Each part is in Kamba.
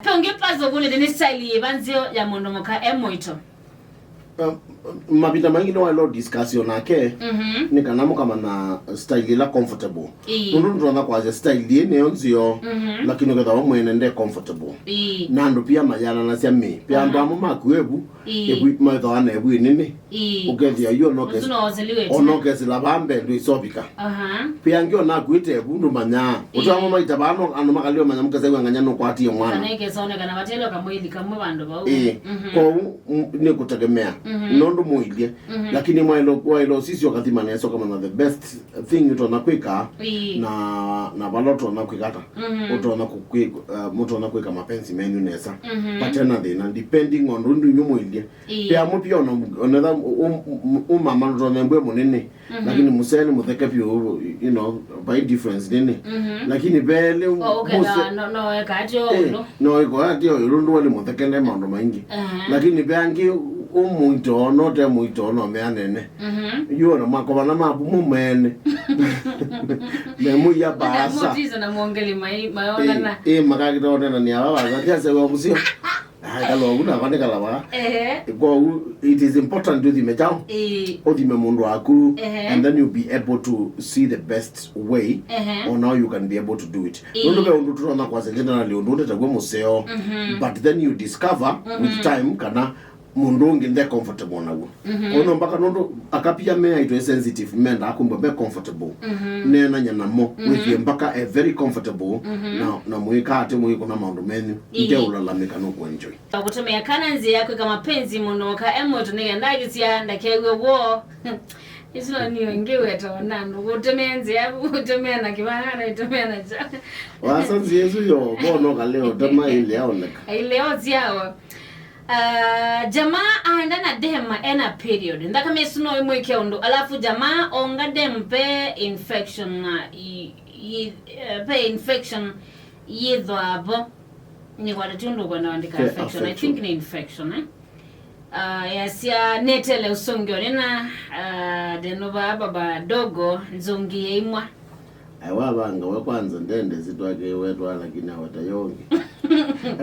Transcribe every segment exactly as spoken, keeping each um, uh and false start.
Pe ũngĩ paso kũlĩte nĩ style yĩva nzeo ya mũndũ mũka e mũito? Um, mavinda maingĩ nĩwaĩle discuss onake, mhm, nĩ kana mũkamanya style ĩla comfortable. Ĩĩ. Nũndũ nĩtũtonya kwasya style ĩĩ nĩyo nzeo, mhm, lakini ũkethĩwa mwene nde comfortable. Ĩĩ. Na andũ pia mayananasya mĩ. Pia andũ, aha, amwe maku evu, ĩĩ, evu maĩthĩwa na evu ĩnene. Ĩĩ. Ũkethĩa yu onokesila vambe ndwĩsovika. Aha. Pia angĩ onakuĩte evu ndũmanyaa. Ĩĩ. Ũtwamo maita vano andũ makalio manya mũkesaiwa ng'anya nũkwatie mwana. Kana ĩkesonekana vatelo kamwĩli kamwe vandũ vau. Ĩĩ. Mhm. Kwoou, mm, nĩ kũtegemea, mhm, nũndũ mũilye. Mhm. Lakini mwaĩlo waĩlo sisi ũkathima nesa ũkamanya the best thing ũtonya kwĩka, ĩĩ, na, na vala ũtonya kwĩka ata, mhm, ũtonya kũkwĩ-, uh, mũtonya kwĩka mapenzi menyu nesa. Mhm. Patena thĩna, depending on ũndũ inyu mũilye. Ĩĩ. Pia mũpia ona, onetha ũ-, ũ-, ũ-, ũmama nũtonya mbwe mũnene, mhm, lakini mũsee nĩ mũtheke vyũ, you know, by difference nini. Mhm. Lakini vele, oh, ũkethĩwa mũse-, no, no eka atyo, eh, ũndũ no ĩko atyo ũndũ wali mũtheke ne maũndũ maingĩ. Aha. Lakini ve angĩ ũmũito, no te mũito, no meanene. Mhm. Yu ona makovana maku mũmene. Memũia baasa. Mũtiza na mwongeli mai-, mayonana. Eh, eh, makakita onana ni awa baasa. Kiasa wa musio. Ai, kalogu na kwani kalawa. Ehe. Kwoou, it is important ũthime kyaũ? Ĩĩ. Ũthime mũndũ waku, ehe, and then you'll be able to see the best way, ehe, on how you can be able to do it. Ĩĩ. Nũndũ ve ũndũ tũtonya kwasya generally ũndũ ũtetagwo mũseo, mhm, but then you discover, mhm, with time kana mũndũ ũngĩ nde comfortable naw'o. Mhm. Ono mpaka nũndũ akapia me aitwe sensitive, mendaa kũmbwa me comfortable. Mhm. Neenany'a namo, mhm, wĩthĩe mpaka e very comfortable, mhm, na, na mwĩka atĩ mwĩkũna maũndũ menyu. Ĩĩ. Ndeũlalamĩka nũkũenjoy. Kũtũmĩa kana nzĩa ya kwĩka mapenzi mũno ka e mũndũ nĩ kenda agĩsya ndakew'e woo. Isu no niyo ingĩ weta wanano. Gũtũmĩa nzĩa, gũtũmĩa na kĩvaa, na gũtũmĩa na kya. Wasa nzĩa ĩsu yo, bono kaleo, tema ile yaoneka. Ile yo ziao. Ah, jamaa aenda na dem ena period. Nthakame ĩsu no ĩmwĩke ũndũ. Alafu jamaa onga dem pe infection na i, i, eh, pe infection yĩthwaa vo. Nĩkwata ti ũndũ ũkwenda wandĩka pe infection. I think nĩ infection, eh? Ah, yasya nĩtele ũsũngĩo nĩna, ah, ndenũvaa baba dogo nzũngĩ yaimwa. Ai, wavanga we kwanza ndende sitwake wetwa lakini aweta yongi.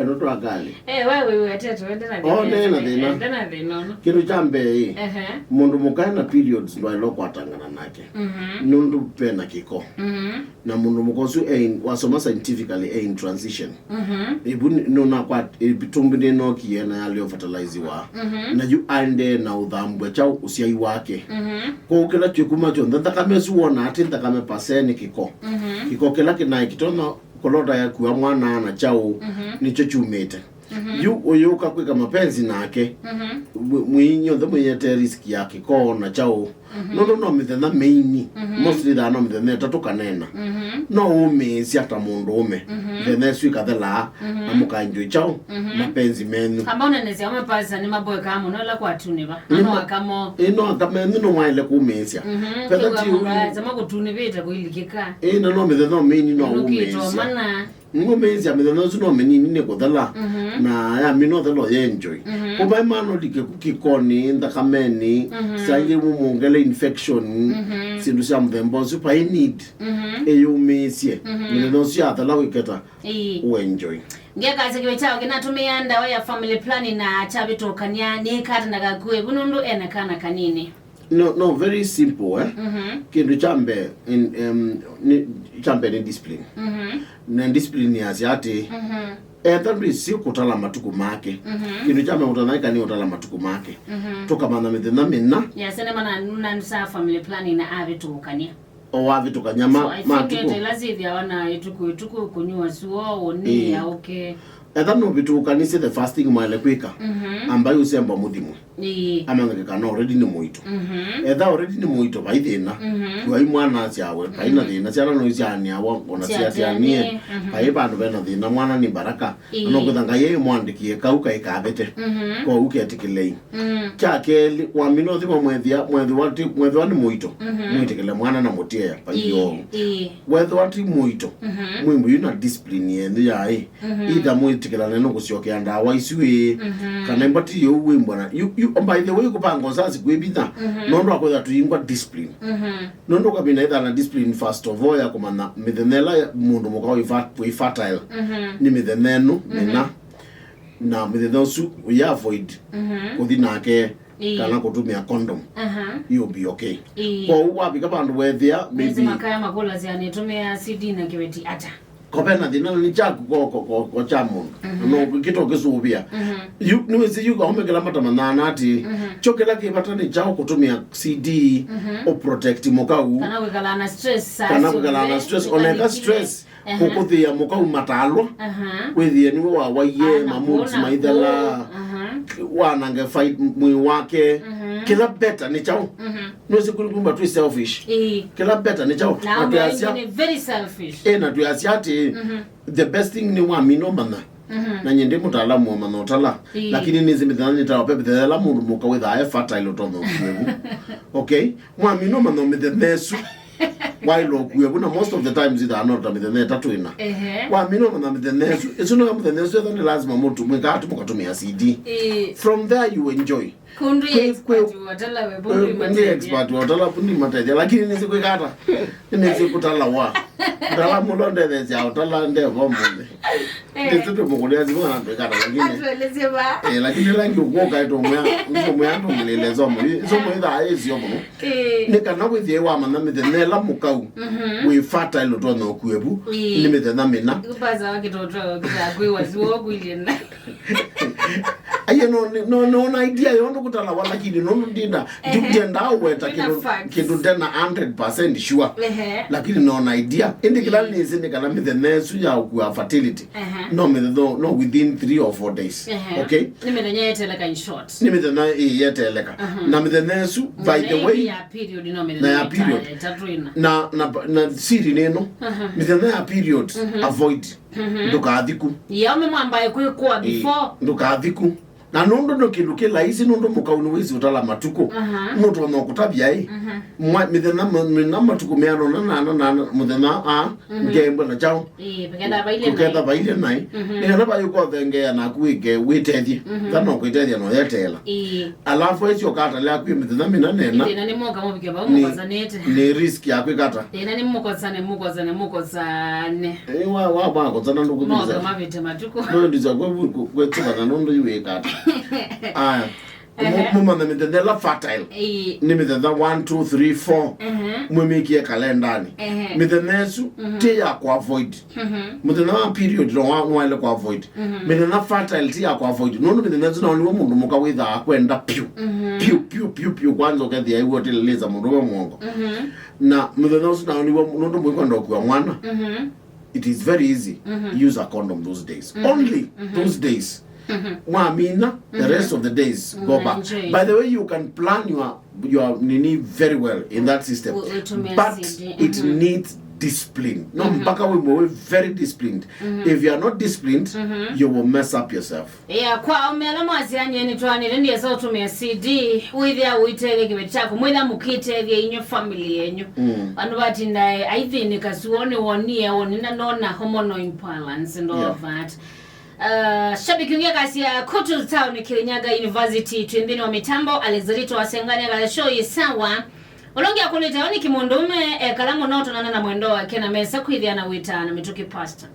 Eno twakali. Eh, we, we, we, tete, wende na thĩna. Oh, nena thĩna. Wende na thĩna, no? Kĩndũ kya mbee, ehe, mũndũ mũka ena periods ndwaĩle kwatangana nake. Mhm. Nũndũ pena kĩko. Mhm. Na mũndũ mũka ũsu e in-, wasoma scientifically e in transition. Mhm. Ĩvu nĩ-, nũnakwat-, ĩtumbi nĩnokie na yaleo fertiliziwa. Mhm. Na yu aendee na ũthambw'a kyaũ ũsyai wake. Mhm. Kwoou kĩla kĩkuma kyonthe, nthakame ĩsu wona atĩ nthakame pasee nĩ kĩko. Mhm. Kĩko kĩla kĩnaĩ kĩtonya kũlota yakua mwana na kyaũ, mhm, nĩkyo kyumĩte. Mhm. Yu ũyũka kwĩka mapenzi nake, mhm, mwi-, mwĩinyonthe mwĩyete risk ya kĩko na kyaũ. Mhm. Nũndũ no mĩthenya mĩini, mhm, mostly thaa no mĩthenya ĩtatũ kanena. Mhm. No ũmĩĩsya ta mũndũũme, mhm, mĩthenya ĩsu ĩkathelaa, mhm, na mũkaenjoy kyaũ, mhm, mapenzi menyu. Kamba ũnenezya amwe pasa nĩ maboekaa mũno ĩla kwatunĩva. Nĩ ma-, no akamo. Ĩ, no akamenyu no mwaĩle kũmĩĩsya. Mhm. Petha ti ũu. Sema kũtunĩvĩte kũilikĩka. Ĩ, na no mĩthenya mĩini no ũmĩĩsya. Nũkĩtomana. Ngũmĩĩsya mĩthenya ĩsu no mĩnini nĩ kũthela, mhm, na yamina ũthela ũyenjoy. Mhm. Kũvaĩ mana ũlike kũkĩkonĩ, nthakamenĩ, mhm, sangĩ mũmũngele infection, mhm, syĩndũ sya mũthemba ũsu, vai need, mhm, ĩyũmĩĩsye. Mhm. Mĩthenya ũsu yathela wĩketa, ĩĩ, ũenjoy. Ngekasya kĩw'ũ kyao kĩnatũmĩa ndawa ya family planning na kyavĩtũkany'a nĩkatana kakuĩ vu nũndũ ena kana kanini. No, no, very simple, eh? Mhm. Kĩndũ kya mbee, in, em, nĩ, kya mbee nĩ discipline. Mhm. Na discipline yasya atĩ, mhm, etha ndwĩsĩ kũtala matukũ make. Mhm. Kĩndũ kya mbee ũtanaĩka nĩ ũtala matukũ make. Mhm. Tũkamanya mĩthenya mĩna. Yasene mana nuna nsa family planning na avĩtũkania. O wavĩtũkany'a ma, so, I think matukũ. Ĩla syĩthĩawa na ĩtukũ ĩtukũ kũnyua suo, ũnĩ, ĩĩ, aũke. Etha nũvĩtũkanĩsye the first thing mwaĩle kwĩka, mhm, ambai ũsemba mũthimwe. Ĩĩ. Amanyĩke kana already nĩ mũito. Mhm. Etha already nĩ mũito, vai thĩna. Mhm. Kuai mwana asyawe, vai na, mhm, thĩna. Syana no isyaanĩawa, ona siatianie. Siatianie, mhm. Vai vandũ vena thĩna, mwana nĩ baraka. Ĩĩ. Na no kwĩtha Ngai aimwandĩkie kau kaĩ kavĩte. Mhm. Kwoou ketĩkĩlei. Mm. Kya kelĩ, wamina ũthima mwethĩa, mwethĩwa ti, mwethĩwa nĩ mũito. Mhm. Mwĩtĩkĩle mwana na mũtiea, vai. Ĩĩ, yoo. Ĩĩ. Wethĩwa ti mũito, mhm, mwĩmbwe yu na discipline yenyu yaĩ. Mhm. Either mwĩtĩkĩlane nũkũsyokea ndawa isu ĩ, mhm, kana imbati yĩu wĩmbwa na, you, you, by the way, kũvanga ũsasi kwĩ vinya, mhm, nũndũ wa kwĩtha tũingwa discipline. Mhm. Nũndũ ũkamina ĩtha na discipline first of all ya kũmanya mĩthenya ĩla mũndũ mũka wĩ fa-, wĩ fertile, mhm, nĩ mĩthenya ĩno, mhm, mĩna. Na mĩthenya ũsu ũya avoid Mhm. kũthi nake Ĩĩ. kana kũtũmĩa condom, Aha. You'll be okay. Ĩĩ. Kwoou wavika vandũ weethĩa Nĩsĩ maybe makaya makũlasya nĩtũmĩa C D na kĩveti ata. Ko ve na thĩna, na nĩ kyaku, ko, ko, ko, ko kya mũndũ. Mhm. No kĩto kĩsũvĩa. Mhm. Yu, nĩwĩsĩ yu aũme kĩla matamanyaana atĩ Mhm. kyo kĩla kĩ vata nĩ kyaũ kũtũmĩa C D Mhm. ũprotect mũkau. Kana kwĩkala na stress saa Kana kwĩkala na syonthe, stress. Oneka ũkalikile. Stress Aha. kũkũthĩa mũkau matalwa. Aha. Wĩthĩe nĩwe wawaiye Ana mamuti kũona maithela. Kũũ. Aha. Wanange fight mwĩĩ wake. Mhm. Kĩla better nĩ kyaũ. Mhm. Nĩwĩsĩ kũlĩ kumba twĩ selfish. Ĩĩ. Kĩla better nĩ kyaũ. Na Na aume aingĩ twĩasya nĩ very selfish. Ĩ, na twĩasya atĩ Mhm. the best thing nĩ wamina ũmanya. Mhm. Na nyie ndĩ mũtaalamu wa ũmanya ũtala. Ĩĩ. Lakini nĩsĩ mĩthenya nĩtawa pe mĩthenya ĩla mũndũ mũka wĩthaa e fertile ũtonya ũkue vu. Okay? Mwamina ũmanya mĩthenya ĩsu. Waĩlwa ũkue vu, na most of the times ithaa no ta mĩthenya ĩtatũ ĩna. Ehe. Wamina ũmanya mĩthenya ĩsu. Ĩsu nĩyo mũthenya ĩsu etha nĩ lazima mũtu mwĩkaa atĩ mũkatũmĩa C D. Ĩĩ. From there you enjoy. Kũndũ Kwĩ- expert kwĩ- wa ũtala we, Kwĩ- kũndũ nĩ imatethya. Expert wa ũtala, kũndũ imatethya, lakini nĩsĩ kwĩka ata? Nĩsĩ kũtalawa. Ũtala mũla ndetheesya ũtala ndevo mũnthĩ. Eh. Nĩsĩ tũmũkũlĩa simũ na twĩka ata, lakini Atuelesye va. Eh, lakini langi ũkwoka ĩtũmwĩa, nĩtũmwĩa tũngĩlĩle somo. Somo ĩthaa ĩsio mũno. Eh. Nĩ kana wĩthĩe wamanya mĩthenya ĩla mũkau Mhm. wĩ fertile ũtonya ũkue vu. Ĩĩ. Nĩ mĩthenya mĩna. Kupasa wa kitoto kitakwĩwa siwo kuilyenda. Aiye, no, no, no, na idea yo ndũkũtalawa, lakini no ndinda, Ehe. Ndinda ũweta Ina kĩndũ, facts. Kĩndũ ndena hundred percent sure. Ehe. Lakini no na idea. Ĩndĩ kĩla Ĩĩ. Nĩsĩ nĩ kana mĩthenya ĩsu ya ũkua fertility, Ehe. No mĩthenya, no within three or four days. Ehe. Okay? Nĩ mĩthenya yeteleka, in short. Nĩ mĩthenya ĩĩ yeteleka. Aha. Na mĩthenya ĩsu, by the Mĩthenya way, ya period no mĩthenya na ya ĩta-, period. Ĩtatũ ĩna. Na, na, na siri nĩ ĩno. Aha. Mĩthenya ya period, Mhm. Avoid. Mhm. Ndũkathi ku. Ĩĩ, aume mwambae kwĩkũa Ĩĩ, before. Ndũkathi ku. Na nũndũ nĩ kĩndũ kĩ laisi, nũndũ mũkau nĩwĩsĩ ũtala matukũ. Aha. Nũtonya kũtavya ĩ. Mhm. Mwa-, mĩthenya mĩ-, mĩna matukũ meana ũna na ana na ana mũthenya a Mhm. ngembwe na kyaũ. Ĩĩ, kũketha vailye naĩ. Kũketha vailye naĩ. Mhm. Nĩ kana vayũka ũthengeea naku wĩke wĩtethye. Mhm. Kana no kwĩtethya no yeteela. Ĩĩ. Alafu aisyoka atalea kwĩ mĩthenya mĩna nena. Thĩna nĩ moka mũvike vau Nĩ, mũkosanĩte. Nĩ risk ya kwĩka ata? Thĩna nĩ mũkosane, mũkosane, mũkosane. Ĩ, wa, wa, wa kosana ndũkũthĩnza. Moka mavĩte matukũ. Ndũndisa kwe, kwe, kwĩtĩkana nũndũ iwĩka ata. Aya. Ehe. Mũ-, mũmanya mĩthenya ĩla fertile. Ĩĩ. Nĩ mĩthenya one, two, three, four. Ehe. Mwĩmĩkie kalendanĩ. Ehe. Mĩthenya ĩsu, Mhm. Ti ya kũ avoid. Mhm. Mũthenya wa period no wa, waĩle kũ avoid. Mhm. Mĩthenya fertile ti ya kũ avoid. Nũndũ mĩthenya ĩsu nao nĩw'o mũndũ mũka wĩthaa kwenda piũ. Mhm. Piũ, piũ, piũ, piũ. Kwanza ũkethĩa iwe ũtilĩlĩsa mũndũ we mwongo. Mhm. Na mũthenya ũsu nao nĩw'o nũndũ mũikwenda ũkua mwana. Mhm. It is very easy. Mhm. Use a condom those days. Mhm. Only Mhm. Those days. Mhm. Mwamina, the Mhm. Rest of the days, go back. Unaenjoy. By the way, you can plan your, your nini very well in that system. U-, utumia But C D. It Mhm. Needs discipline. No, Mhm. Mpaka we be very disciplined. Mhm. If you are not disciplined, Mhm. You will mess up yourself. Yeah, kwa aume ala mwasianie nĩtwanĩte, ndiesa ũtũmĩa C D, wĩthĩa ũitethya kĩveti kyaku, mwĩthĩa mũkĩtethya inywe family yenyu. Mm. Andũ vatindae aithĩnĩka suo nĩ wonie, woni na nona hormonal imbalance and all Yeah. Of that. Uh, shabiki ũngĩ akasya, Kutu Town, Kirinyaga University, twĩ nthĩnĩ wa mĩtambo, Alexander Wasengania akasya, show yĩ sawa. Ũla ũngĩ akũlĩte, "Oni kĩmũndũme ekala mũno ũtonana na mwendwa wake na mesa kwĩthĩa na wĩtaa na mĩtũkĩ pastor."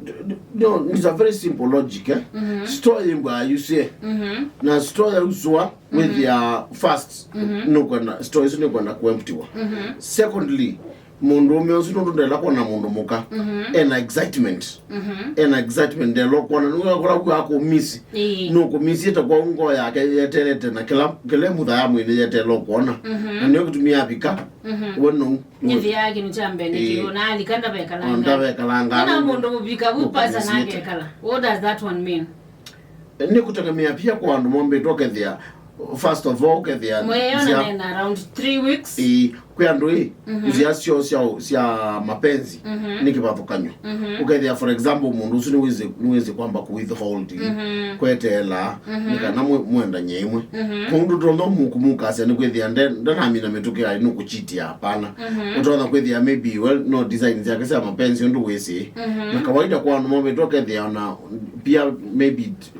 D-, d-, no, it's a very simple logic, eh? Mhm. Store yĩmbwa yusye. Mhm. Na store yauswa Mhm. Wĩthĩa first, Mhm. Nũkwenda, store ĩsu nĩkwenda kũemptiwa. Mhm. Secondly, mũndũũme ũsu nũndũ ndela kwona mũndũ mũka. Mhm. Ena excitement. Mhm. Ena excitement, ndela kwona, nũkũla ku akũmisi. Ĩĩ. Nũkũmisi ta kwa ngoo yake yetelete na kĩla, kĩla mutha ya mwĩnĩ yetela kwona. Mhm. Na nĩyo kĩtumia avika. Mhm. We no. Nyĩthĩaa kĩndũ kya mbee nĩ Ĩĩ. Kĩu, na alika ndavekalanga. Ndavekalanga. Kana mũndũ mũvika vu pasa Nũkũmisi ta. Nakekala. What does that one mean? Nĩ kũtegemea pia kwa andũ mombĩtwe ũkethĩa, first of all, ũkethĩa Mwĩona nzĩa nena around three weeks. Ĩĩ, kwĩ andũ ĩ, Mhm. Nzĩa syoo sya, sya mapenzi Mhm. Nĩ kĩvathũkany'o. Mhm. Ũkethĩa, for example, mũndũ ũsu nĩwĩsĩ, nĩwĩsĩ kwamba kũ withhold, Mhm. Kweteela, Mhm. Nĩ kana mwe-, mwendany'e ĩmwe. Mhm. Kũu ndũtonya mũkumukasya nĩ kwĩthĩa nde-, ndanamina mĩtũkĩ aĩ nũkũchitia, hapana. Mhm. Ũtonya kwĩthĩa maybe, well, no design syake sya mapenzi ũndũ wĩsĩ. Mhm. Na kawaida kwa andũ mombĩtwe ũkethĩa ona pia maybe t-,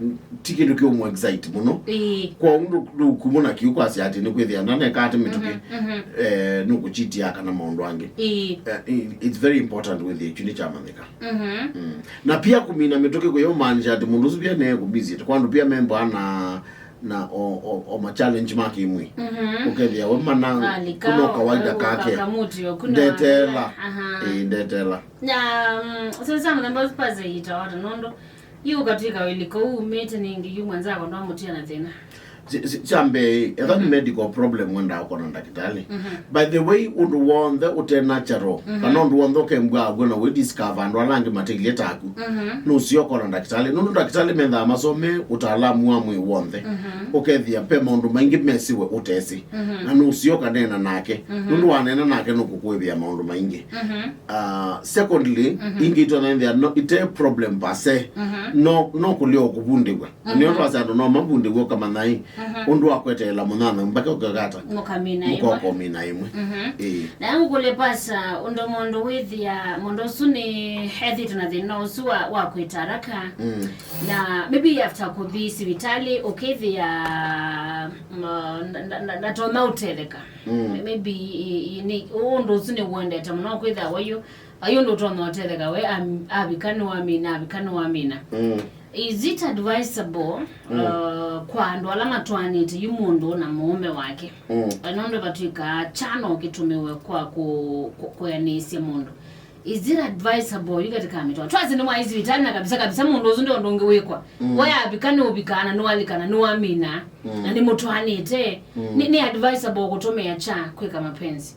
ti kĩndũ kĩũmũ excite mũno. Ĩĩ. Kwoou ndũ-, ndũkumũ na kĩu kwasya atĩ nĩ kwĩthĩa ndaneka atĩ mĩtũkĩ. Mhm, mhm. Eh, nũkũchitia kana maũndũ angĩ. Ĩĩ. Eh, i- it's very important with you, kĩu nĩ kyamanyĩka. Mhm. Mm. Na pia kũmina mĩtũkĩ kũyaũmaanisha atĩ mũndũ ũsu pia nĩekũbisĩte. Kwa andũ pia membaa na na o, o, o ma challenge ma kĩmwĩĩ. Mhm. Ũkethĩa we mana Alika, kũno kawaida o, kake. Kakamutio, kũno Ndetela. Aha. Ĩĩ, ndetela. Na, mm, sasa mũthemba ũsu pasa itaota nũndũ yu ũkatwĩka wĩliko umĩte ningĩ yu mwenzako ndwamũtia na thĩna. Si- si- kya mbee, etha nĩ medical problem wendaa ũkona ndakĩtalĩ. Mhm. By the way, ũndũ w'onthe ũtena charo, mhm, kana ũndũ w'onthe ũkembwa agwe na wĩ discover andũ ala angĩ mateilyĩ taku, mhm, nũsio ũkona ndakĩtalĩ. Nũndũ ndakĩtalĩ methaa masome ũtaalamu wa mwĩĩ w'onthe. Mhm. Ũkethĩa pe maũndũ maingĩ mesiwe ũtesĩ. Mhm. Na nũsio ũkaneena nake. Mhm. Nũndũ waneena nake nũkũkũĩvĩa maũndũ maingĩ. Mhm. Uh, secondly, mhm, ingĩ itona nthĩa no ite problem per se. Mhm. No no kũlio kũvundĩw'a. Mhm. Nĩ ũndũ wa andũ no mavundĩw'a ũkamanya ĩ, mhm, ũndũ wa kweteela mũnyanya mpaka ũkakata. Mũkamina ĩmwe. Mũkokomina ĩmwe. Mhm. Ĩĩ. Na ngũkũlye pasa, ũndũ mũndũ wĩthĩa mũndũ ũsu nĩ ethĩte na thĩna ũsu wa, wa kwĩta haraka. Mm. Na maybe after kũthi sivitalĩ ũkĩthĩa, mm, na- na- na- natonya ũtetheka. Mm. Maybe i- i- nĩ ũndũ ũsu nĩwendete mũno kwĩthĩa wayo ayo ndũtonya ũtetheka we am- avika nĩwamina, avika nĩwamina. Mm. Is it advisable, mm, uh, kwa andũ ala matwaanĩte yu mũndũ na mũũme wake? Mm. Nũndũ vatwĩkaa kyana ũkĩtũmĩwe kwa kũ- kũ- kũeanĩsya mũndũ. Is it advisable yu katika mĩtwa twasi nĩ mwaĩ sivitalĩ na kabisa kabisa mũndũ ũsu ndio ũndũ ũngĩ wĩkwa? Mm. We avika nĩũvikaa na nĩwalika na nĩwamina. Mm. Na nĩmũtwaanĩte. Mm. Nĩ, nĩ advisable kũtũmĩa kya kwĩka mapenzi?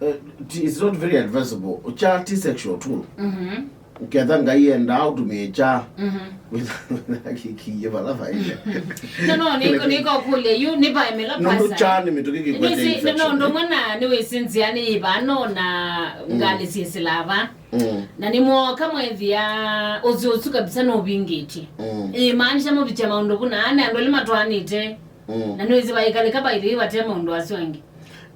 Eh, ti- it's not very advisable. Kya ti sexual tool. Mhm. Ketha Ngai endaa ũtũmĩe kya. Mhm. Wĩtha- kikie vala vaile. No, no, niko- niko kũlya yu nĩ vaemela nũndũ pasa. Kya nĩ mĩtũkĩ kĩkwete nĩsi nĩ infection. Nũndũ mwana nĩwĩsĩ nzĩa nĩ yĩvano na, mm, ngalĩ syĩsĩlava. Mm. Na nĩmwoka mwethĩa ũsĩ ũsu kabisa nũvingĩtye. Mm. Ĩmaanisha mũvikya maũndũ vuna nĩ andũ elĩ matwaanĩte. Mm. Na nĩwĩsĩ vaikalĩka vaithĩĩ vate maũndũ asu angĩ.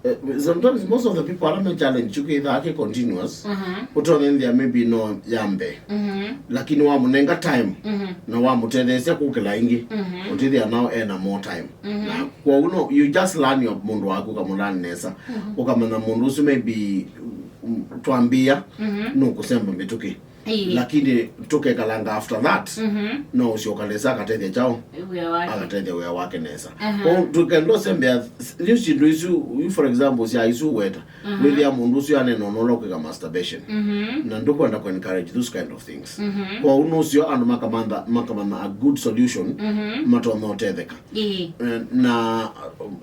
Eh, sometimes most of the people ala me challenge chukithaa ki continuous. Mhm. Ũtonethia maybe no yambe. Mhm. Lakini wamũnenga time, mhm, na wamũtetheesya kũkĩla ĩngĩ, mhm, ũtithia nao ena more time. Mhm. Na kwoou no, you just learn your mũndũ waku, ũkamũlearn nesa. Mhm. Ũkamanya mũndũ ũsu maybe, mm, twambĩĩa, mhm, nũkũsemba mĩtũkĩ. Ĩĩ. Lakini tũkekalanga after that, mhm, no ũsyoka nesa akatethya kyaũ? Wĩa wake. Akatethya wĩa wake nesa. Aha. Kwoou tũkenda ũsembea, yu syĩndũ isu, yu for example, sya isu weta, mhm, wĩthĩa mũndũ ũsu anena ũnola kwĩka masturbation. Mhm. Na ndũkwenda ku encourage those kind of things. Mhm. Kwoou nũsyo andũ makamantha- makamantha a good solution, mhm, matonya ũtetheka. Ĩĩ. Eh, na,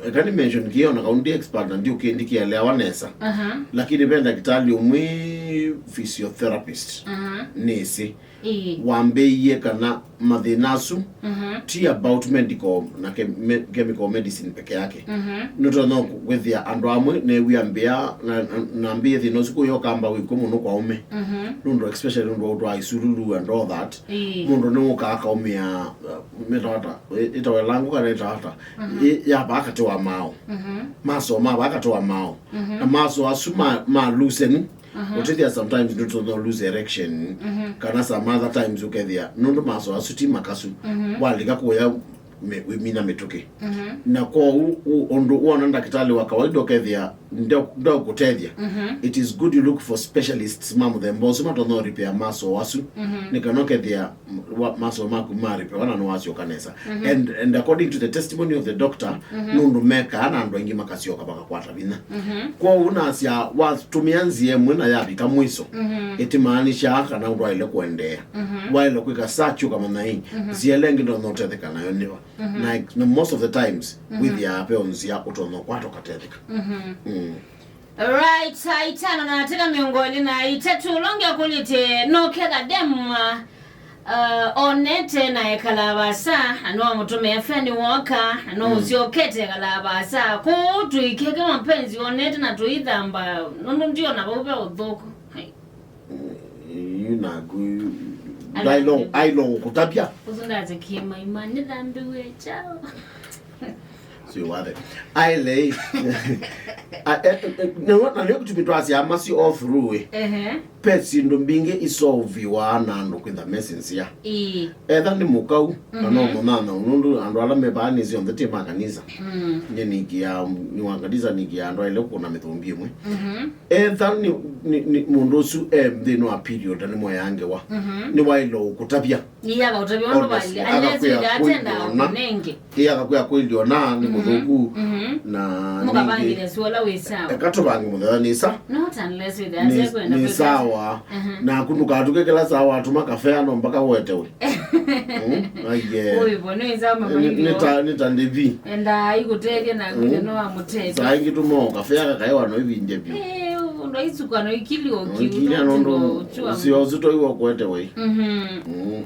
eh, eka nĩ mention kĩĩ, ona kau ndi expert na ndiũkĩndĩkĩelewa nesa. Aha. Lakini ve ndakĩtalĩ ũmwe physiotherapist. Aha. Nĩsĩ. Ĩĩ. Wambĩie kana mathĩna asu, mhm, ti about medical na ke- me- chemical medicine peke yake. Mhm. Nĩtonya kwĩthĩa andũ amwe newia mbĩa na, na, na mbĩa thĩna ũsu kũyokamba wĩkw'o mũno kwa ũme. Mhm. Nũndũ especially nũndũ wa ũtwaa isululu and all that. Ĩĩ. Mũndũ nĩwũkaa akaũmĩa, uh, mĩtata, ĩ- ĩtawa ĩlangũ kana ĩtata, mhm, ĩ- ya vaa katĩ wa maaũ. Mhm. Masoo ma vaa katĩ wa maaũ. Mhm. Na masoo asu ma, ma loosen, mhm, ũtethia sometimes nĩtũtho lose erection, mhm, kana some other times ũkethia nũndũ masoo asu ti makasu, mhm, walika kũya mĩ- wĩmina mĩtũkĩ. Mhm. Na kwoou ũ- ũndũ wona ndakĩtalĩ wa kawaida ũkethia nde- ndakũtethya. Mhm. It is good you look for specialists ma mũthemba ũsu matonya repair masoo asu. Mhm. Nĩ kana ũkethia wa- masoo maku ma repair wana nĩwasyoka nesa. Mhm. And, and according to the testimony of the doctor, mhm, nũndũ mekaa na andũ aingĩ makasyoka makakwata vinya. Mhm. Kwoou nasya watũmĩa nzĩa ĩmwe na yavika mwiso, mhm, ĩtimaanishaa kana ndwaĩle kũendeea. Mhm. Waĩle kwĩka search ũkamanya ĩ, mhm, nzĩa ĩla ĩngĩ ndonya ũtetheka nayo nĩva. Mhm. Na, na most of the times, mhm, wĩthĩaa ve o nzĩa ũtonya ũkwata ũkatetheka. Mhm. Mm. Right, saa itano na dakika mĩongo ĩlĩ na itatũ, longe akũlĩtye no ketha dem, uh, onete na ekala vasa, no mũtũme afeni woka, no, mm, ũsyokete ekala vasa, kũu tũikeke mapenzi onete na tũithamba, nũndũ ndiona vau ve ũthũku. Hai. Yu naku, ailo, ailo kũtavya. Ũsu ndate kĩmaima, nĩthambĩwe kyaũ? Sio wathe. Aile. A- e- e- na na ndio kitu mitwasi amasi all through. Ehe. Ve syĩndũ mbingĩ isolviwa na andũ kwĩtha me sincere. Ĩĩ. Etha nĩ mũkau kana mũnyanyaũ, nũndũ andũ ala me vaa nĩ syonthe ti ma kanisa. Mm. Nyie nĩkĩaa, nĩ wa kanisa, nĩkĩaa andũ aĩle kũna mĩthũmbi ĩmwe. Mhm. Etha nĩ, nĩ, nĩ mũndũ ũsu e nthĩnĩ wa period na nĩ mweangewa. Mhm. Nĩwaĩle ũkũtavya. Nĩyaka ũtavya ũndũ valia. Unless akakwĩa wĩthĩa atenda kũilyona. Ũkũnenge. Ĩĩ, akakwĩa kũilyona nĩ mũthũku. Mhm. Na mũkavangĩthya ningĩ, sua ũla wĩ sawa. Eka tũvange mũthenya nĩ sa. Not unless wĩthĩa nĩ, atekwenda nĩ kwĩka sawa. Mhm. Naku ndũkatũke kĩla saa watũma kavea no mpaka ũetewe. Mm, aiye. Ũĩ vo, nĩ sawa mama. Nĩ, nĩ ta, nĩ ta ndĩvi. Enda ikũtethya na kwĩthĩa no amũtethya. Saa ingĩ tũmo kavea kakaewa no ivindya vyũ. Eh, ũndũ aisukwa no ikili o kiu. Ikilya nũndũ ũsio ũsu tũiwa kũetewe. Mhm. Mm.